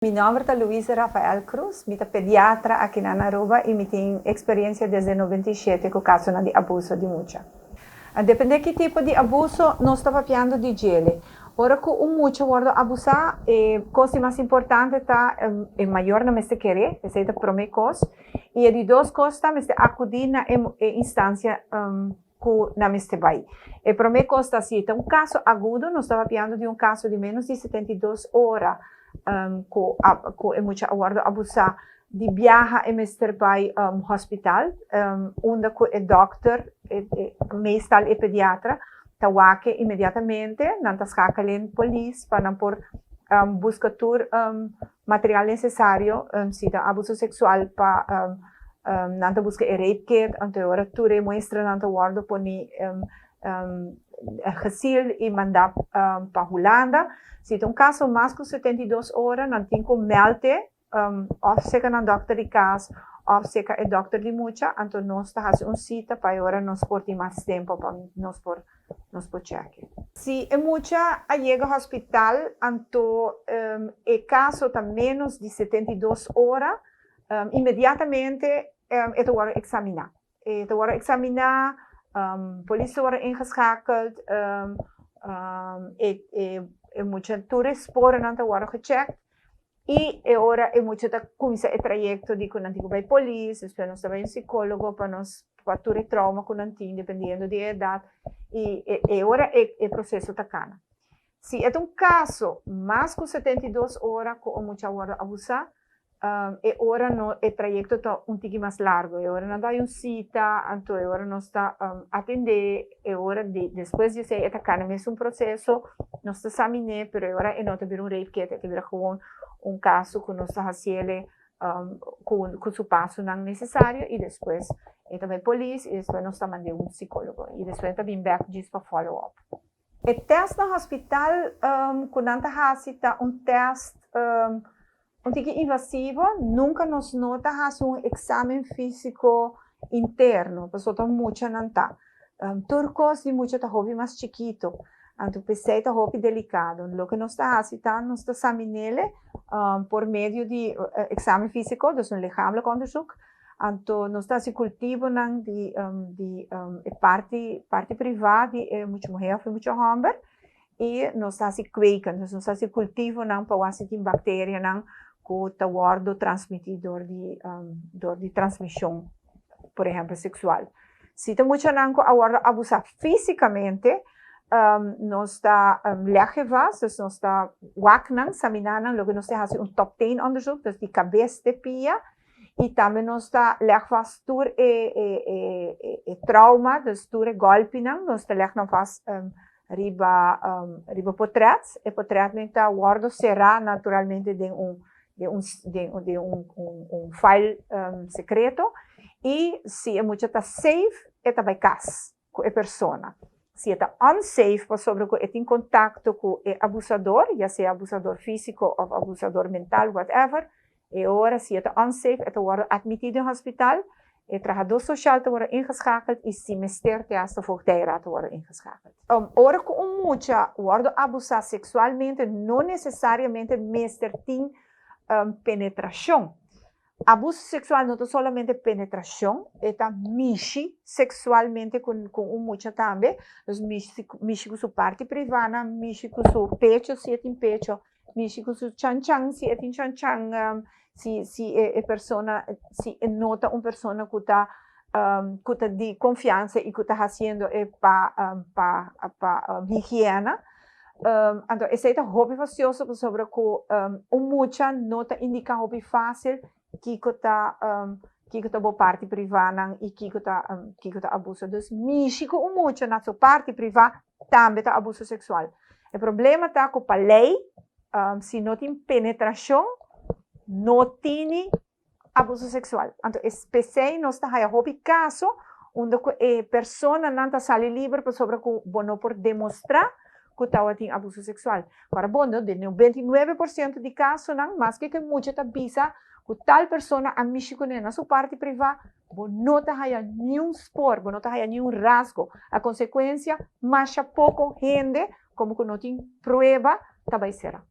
Mi nomber ta Luisa Rafael Cruz, mi ta pediatra aki na Aruba y mi tin experiencia desde 97 cu caso di abuso di mucha. Depende ki tipo di abuso nos ta papiando di dje. Ora cu un mucha wordo abusa, cos mas importante ta e mayornan mester kere, esey ta prome cos. Y e di dos cos ta mester acudi na e instancia cu nan mester bay. E prome cos ta si un caso agudo, nos ta papiando di un caso di menos di 72 ora cu e mucha a wordo abusa, di biaha e mester bay hospital, unda cu e dokter, meestal e pediatra, ta wak e inmediatamente, nan ta schakelen polis pa nan por busca tur material necesario, si ta abuso sexual pa nan ta busca e rape kit, anto ora tur e muestra nan ta wordo poni gesealed y manda pa Hulanda. Si ta un caso mas cu 72 ora, nan tin cu meld of serca nan dokter di cas of serca e dokter di mucha, anto nos ta haci un cita pa ora nos por tin mas tempo pa nos por check. Si e mucha a yega hospital, anto e caso ta menos di 72 ora, inmediatamente e ta wordo examina. E ta wordo examina, polis ta wordo ingeschakeld, e mucha tur sporen ta wordo gecheckt y e ora e mucha ta cuminsa e trayecto di cu nan tin cu bay polis, despues nos ta bay un psicologo pa nos pa tur trauma cu nan tin, dependiendo di edad, y ora e proceso ta cana. Si e un caso mas cu 72 ora cu e mucha a wordo abusa, e ora no, e trayecto ta un tiki mas largo. E ora nan ta un cita, anto e ora nos ta atende, e ora di, despues di esey ta cana mes un proceso, nos ta examina, pero e ora e no ta un rape kit, e ta gewoon un caso cu nos ta haciendo cu su pasonan necesario y despues e ta bay polis y despues nos ta manda un psicologo y despues ta bin back just pa follow up. E test na hospital cu nan ta haci ta un test un tiki invasivo, nunca nos no ta haci un examen fisico interno, pasobra mucha nan ta. Tur cos di mucha ta hopi mas chikito, anto p'esey ta hopi delicado. Loke nos ta haci ta nos ta examina por medio di examen fisico, dus un lichamelijk onderzoek. Anto nos ta haci cultivonan di parti priva di mucha muhe of mucha homber y nos ta haci kweken, dus nos ta haci cultivonan pa wak si tin bacterianan cu ta wordo transmiti door di transmision, por ehempel, sexual. Si ta muchanan cu a wordo abusa fisicamente, nos ta leg vast, dus nos ta wak nan, examina nan, loke nos ta haci un top 10 onderzoek, dus di cabes te pia, y tambe nos ta leg vast tur e trauma, dus tur e golpenan, nos ta leg nan vast riba portret, e portret ta wordo sera naturalmente den un file secreto y si e mucha ta safe, e ta bay cas cu e persona. Si e ta unsafe, pasobra cu e tin contacto cu e abusador, ya sea abusador fisico of abusador mental, whatever, e ora si e ta unsafe, e ta wordo admiti den hospital, e trahador social ta wordo ingeschakeld y si mester te hasta voogdijraad ta wordo ingeschakeld. Ora cu un mucha wordo abusa sexualmente, no necesariamente mester tin penetracion. Abuso sexual no ta solamente penetracion, ta mishi sexualmente cu un mucha tambe, dus mishi cu su parti priva, mishi cu su pecho si tin pecho, mishi cu su chanchan si tin chanchan, si e persona si no ta un persona cu ta di confiansa y cu ta haciendo e pa higiena. Anto, esey ta hopi fastioso pasobra cu un mucha no ta indica hopi facil kico ta bo parti priva nan y kico ta abuso. Dus mishi cu un mucha na su parti priva tambe ta abuso sexual. E problema ta cu pa ley, si no tin penetracion, no tin abuso sexual. Anto, p'esey nos ta haya hopi caso unda e personanan ta sali liber pasobra cu bo no por demostra cu tabatin abuso sexual. Awor, bon, di 99% di casonan, maske cu mucha ta bisa cu tal persona a mishi cune na su parti priva, bo no ta haya ningun spoor, bo no ta haya ningun rasgo. A consecuencia, mas poco hende, como cu no tin prueba, ta bay sera.